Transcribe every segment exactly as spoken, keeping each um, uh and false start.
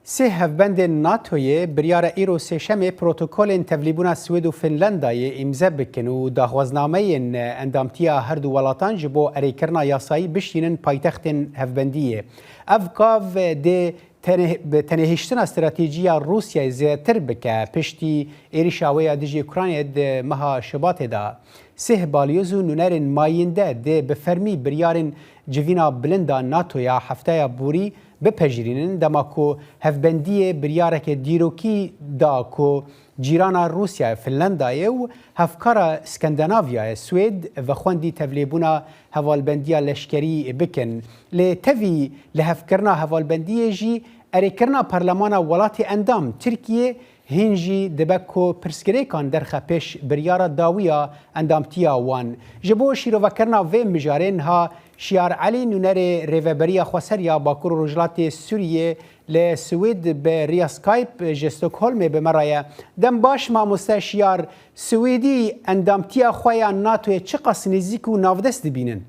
Sê hevbendên NATOyê biryare îro sêşemê protokolên tevlîbûna Swêd û Finlandayê îmze bikin û daxwaznameyên endamtiya her du welatan ji bo erêkirina yasayî bişînin paytextên hevbendiyê. Ev gav dê tenê-, bi tenêhiştina stratejî ya Rûsyayê zêdetir bike piştî êrîşa wê ya dijî Ukraynayê di meha Şubatê de. Sih balyoz û nûnerên mayînde dê bi fermî biryarên civîna bilind a NATOya hefteya borî bipejirînin, dema ku hevbendiyê biryareke dîrokî da ku cîrana Rûsyayê, Finlandayê û hevkara Skandinavyayê, Swêd, vexwendî tevlêbûna hevalbendiya leşkerî bikin. Lê tevî lihevkirina hevalbendiyê jî erêkirina parlemana welatê endam Tirkiyê hîn jî dibe ku pirsgirêkan derxe pêş biryara dawî ya endamtiya wan. Ji bo şîrovekirina vê mijarê niha Şiyar Elî, nûnerê Rêveberiya Xweser ya Bakur û Rojhilatê Sûriyê li Swêd, bi riya Skype ji Stockholmê bi me re ye. Dem baş mamoste Şiyar, Swêdî endamtiya xwe ya NATOyê çiqas nêzîk û navdest dibînin?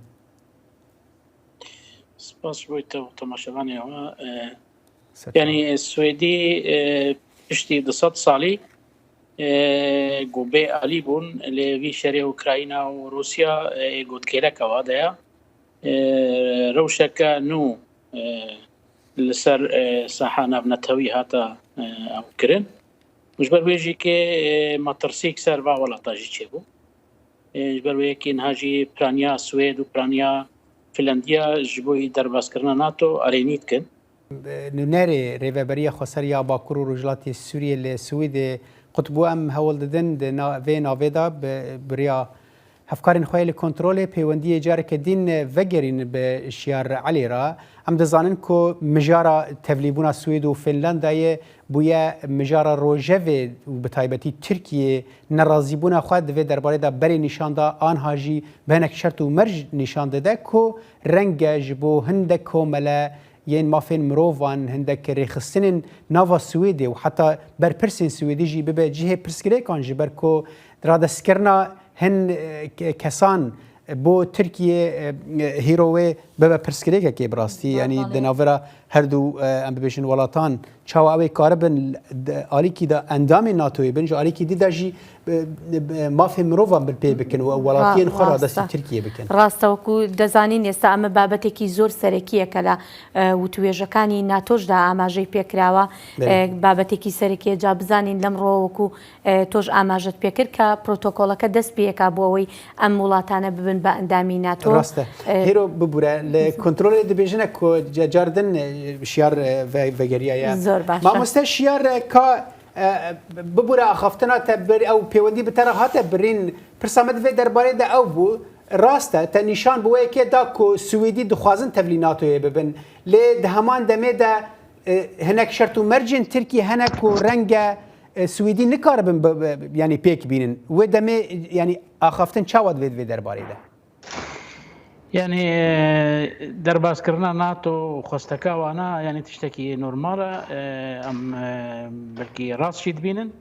Spas ji bo te û temaşevanê we. E, Ser yanî, e, Swêdî, e, piştî du sed salî, e, ku bê alî bûn, lê vî şerê Ukrayna û Rûsya, e, gotkêleka wa de ya. E, rewşeke nû, e, li ser, e, saha navnetewî hate, e, ew kirin. Û ji ber wê jî ke, e, metirsîk ser va welata jî çêbû. E, ji ber wê yekê niha jî piraniya Swêd û piraniya Finlandiya ji bo derbazkirina NATO erênî dikin. Nûnerê Rêveberiya Xweser ya Bakur û Rojhilatê Sûriyê li Swêdê qut bû, em hewl didin di na-, vê navê de bi, bi riya hevkarên xwe yê li kontrolê peywendiyê careke din vegerîn bi Şiyar Elî re. Em dizanin ku mijara tevlîbûna Swêd û Finlandayê bûye mijara rojevê û bi taybetî Tirkiyê nerazîbûna xwe di vê derbarê de berê nîşan da, anha jî bi hinek şert û merc nîşan dide ku reng e ji bo hindek komele yên mafên mirovan, hindek rêxistinên nava Swêdê û heta berpirsên Swêdî jî bibe cihê pirsgirêkan, ji ber ku radestkirina hin, e, ke-, kesan bo Tirkiye, e, hîro wê bibe pirsgirêkekê bi rastî. Yanî di navbera her du, e, em bibêjin welatan, çawa ew ê karibin di alîkî de endamên NATOyê bin, ji alîkî dî de jî, e, e, mafê mirovan bi pê bikin û welatiyên xwe radestî Tirkiyê bikin. Rast e, wekû dezanîn ئێستا ئەمە بابەتێکی زۆر سەرەکیە کە لە، ئە، وتوێژەکانی ناتۆشدا ئاماژەی پێکراوە. بەێ. ئە، بابەتێکی سەرەکیە، جا بزانین لەمڕۆ وەکو، ئە، تۆش ئاماژەت پێکرد کە پرۆتۆکۆڵەکە دەست پێکا بۆ ئەوەی ئەم وڵاتانە ببن بە ئەندامی ناتۆ. ڕاستە. ئە، هێرۆ ببوورە، لە کۆنترۆلێ دەبێژنە کۆ جە-، جار دن، ئە، شیار، ئە، ڤە-، ڤەگەریایە. زۆر باشە. مامۆستا شیار، ئە، کا، ئە، ببوورە ئاخافتنا te bir ew pêwendî bi te re hate birîn. Pirsa me di vê derbarê de ew bû. Rast e, te nîşan bi wê yekê da ku Swêdî dixwazin tevlî NATOyê bibin. Lê di heman demê de, e, hinek şert û mercên Tirkiyê hene ku renge, e, Swêdî nikaribin bi, bi, yanî pêk bînin. Wê demê, yanî axaftin çawa divê di vê derbarê de? Yanî, e, derbazkirina NATO û xwesteka wana, yanî tiştekî normal e, e, em, e, belkî rast jî dibînin.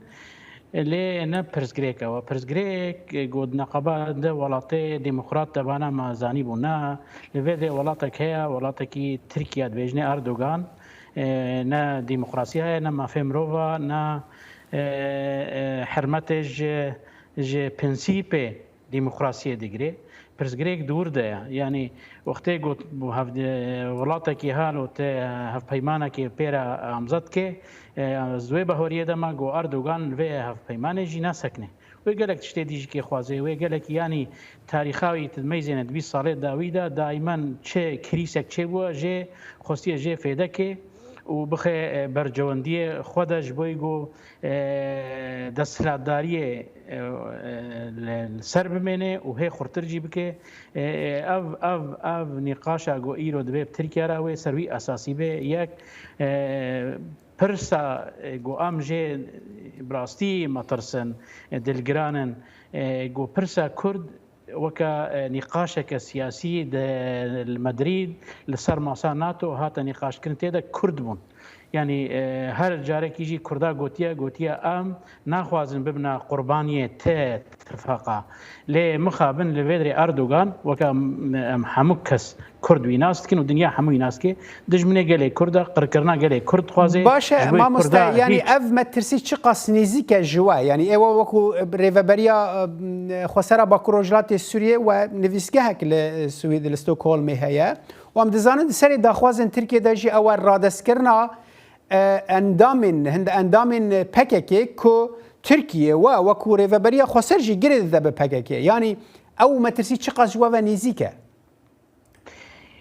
Lê ne pirsgirêk e. Pirsgirêk, e, ku di neqeba de welatê demokrat de bana me zanîbû. Ne, li vê de welatek heye, welatekî Tirkiye dibêjinê Erdogan, e, ne demokrasiya ye, ne mafê mirova, ne, e, e, hermetê ji, ji prensîpê demokrasiyê digire. Pirsgirêk dûr de ye. Yanî wextê got bû hevde-, welatekî halo te hevpeymanekê pê re amze dike, e, ez wê bahoriyê de me got Erdogan li vê hevpeymanê jî nasekine. Wê gelek tiştê dî jî kê xwaze. Wê gelek yanî tarîxa wî tu dimeyzêne di bîst salê dawî de daimen çi krîsek çêbûye jê xwestiye jê fêdekê û bixe, e, bercewendiyê xwe de ji bo ku, e, desthilatdariyê, e, e, li, li ser bimêne û hê xurtir jî bike. E, e, ev, ev, ev nîqaşa ku îro divê bi Tirkiye re wê ser wî esasî be. Yek, e, pirsa, e, ku em jê bi rastî metirsin, e, dilgiran in, e, ku pirsa Kurd weke, e, nîqaşeke siyasî de li Madrîd li ser masa NATO hate nîqaşkirin, tê de Kurd bûn. Yanî e, her carekî jî Kurda gotiye, gotiye em naxwazin bibine qurbaniyê te tifaqa. Lê mixabin li vê derê Erdogan, weke em, em hemû kes Kurd wî nas dikin û dinya hemû wî nas dike, dijminê gelê Kurd e, qirkirina gelê Kurd dixwaze. Baş e, mamoste, yanî ev metirsî çiqas nêzîk e ji we? Yanî ê we wekû rêveberiya e, Xwesera Bakur Rojhilatê Sûriyê we nivîsgehek li Swîd, li Stockholmê heye. Û em dizanin di serê daxwazên Tirkiyê de jî ew e radestkirina e, endamên, hin endamên P K K ku Tirkiye we wekû rêveberiya xweser jî girê dide bi P K K. Yanî ew metirsî çiqas ji we ve nêzîk e?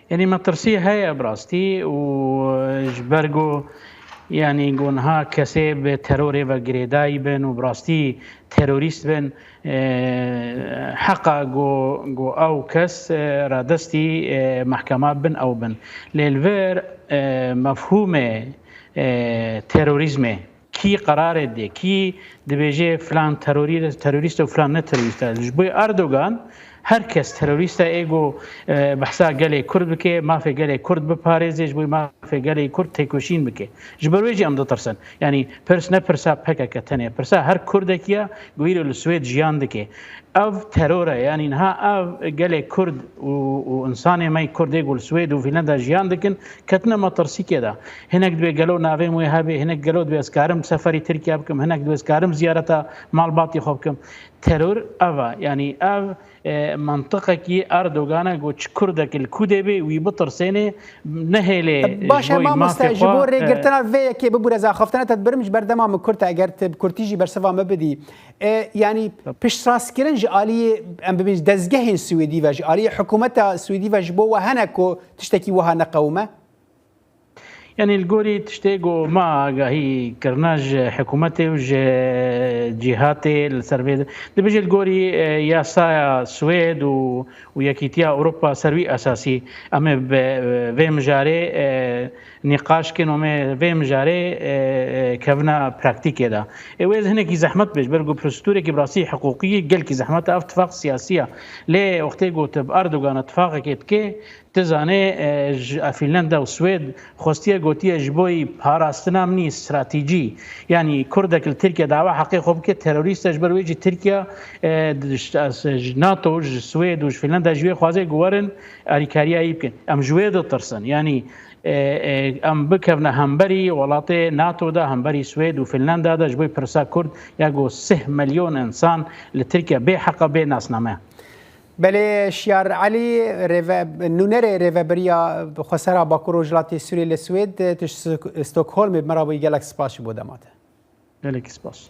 Yanî metirsî heye bi rastî û ji ber ku yanî ku niha kesê bi terorê ve girêdayî bin û bi rastî terorîst bin, e, heqa ku, ku ew kes, e, radestî, e, mehkema bin ew bin. Lê li vir, e, mefhûmê, e, terorîzmê, kî qerarê dê, kî dibêje filan terorî-, terorîst e û filan ne terorîst e. Ji bo Erdogan her kes terorîst e, ê ku, e, behsa gelê Kurd bike, mafê gelê Kurd biparêze, ji bo mafê gelê Kurd têkoşîn bike. Ji ber wê jî em ditirsin. Yanî pirs ne pirsa P K K tenê, pirsa her Kurdekî ye ku îro li Swêd jiyan dike. Ev teror e, yanî niha ev gelê Kurd û, û insanê me yê Kurd ê ku li Swêd û Fînlanda jiyan dikin, ketine metirsîkê de. Hinek dibê gelo navê min wê hebe, hinek gelo dibê ez karim seferî Tirkiye bikim, hinek dibê ez karim ziyareta malbatê xwe bikim. Teror ev e, yanî ev, e, mantiqekî Erdogan e ku çi Kurdek li Kudê bê wî bitirsênê, nehêlê. Baş e, ji bo mamoste, mafê ji bo xwe, e, rêgirtina vê yekê bibûre, ez axaftina te dibirim, ji ber dema min kurt e, eger tu bi kurtî jî bersiva min bidî. E, yanî piştrastkirin ji aliyê, em bibêjin, dezgehên Swêdî ve, ji aliyê hikûmeta Swêdî ve ji bo we hene ku tiştekî wiha neqewime? Yanî li gorî tiştê ku me agahî kirine ji hikûmetê û ji cîhatê li ser vê, dibêje li gorî, e, yasaya Swêd û, û Yekîtiya Ewropa ser wî esasî em ê bi, e, vê mijarê, e, nîqaş kin û em ê vê mijarê, e, e, kevina praktîkê de. Ê wê hinekî zehmet bê, ji ber ku prosedûrekî bi rastî hiqûqî ye, gelkî zehmet e, ev tifaq siyasî ye. Lê wextê ku tu bi Erdogan re tifaqekê dikê, tu zanê, e, ji, e, Fînlanda û Swêd xwestiye gotiye ji bo yî parastina min î stratejî. Yanî Kurdek li Tirkiye dawa heqê xwe bike terorîst e, ji ber wê jî Tirkiye, e, di, ji, ji NATO, ji Swêd û ji Fînlanda ji wê xwaze ku werin alîkariya yî bikin. Em ji wê ditirsin. Yanî, e, e, em bikevine hemberî welatê NATO de, hemberî Swêd û Fînlanda de ji bo pirsa Kurd ya ku sih milyon însan li Tirkiye bê heq e, bê nasname. Belê, Şiyar Elî, rêve-, nûnerê rêveberiya Xwesera Bakur Rojhilatê Sûriyê li Swêd, tu ji Stok-, Stockholmê bi me re bûyî, gelek spas ji bo dema te. Gelek spas.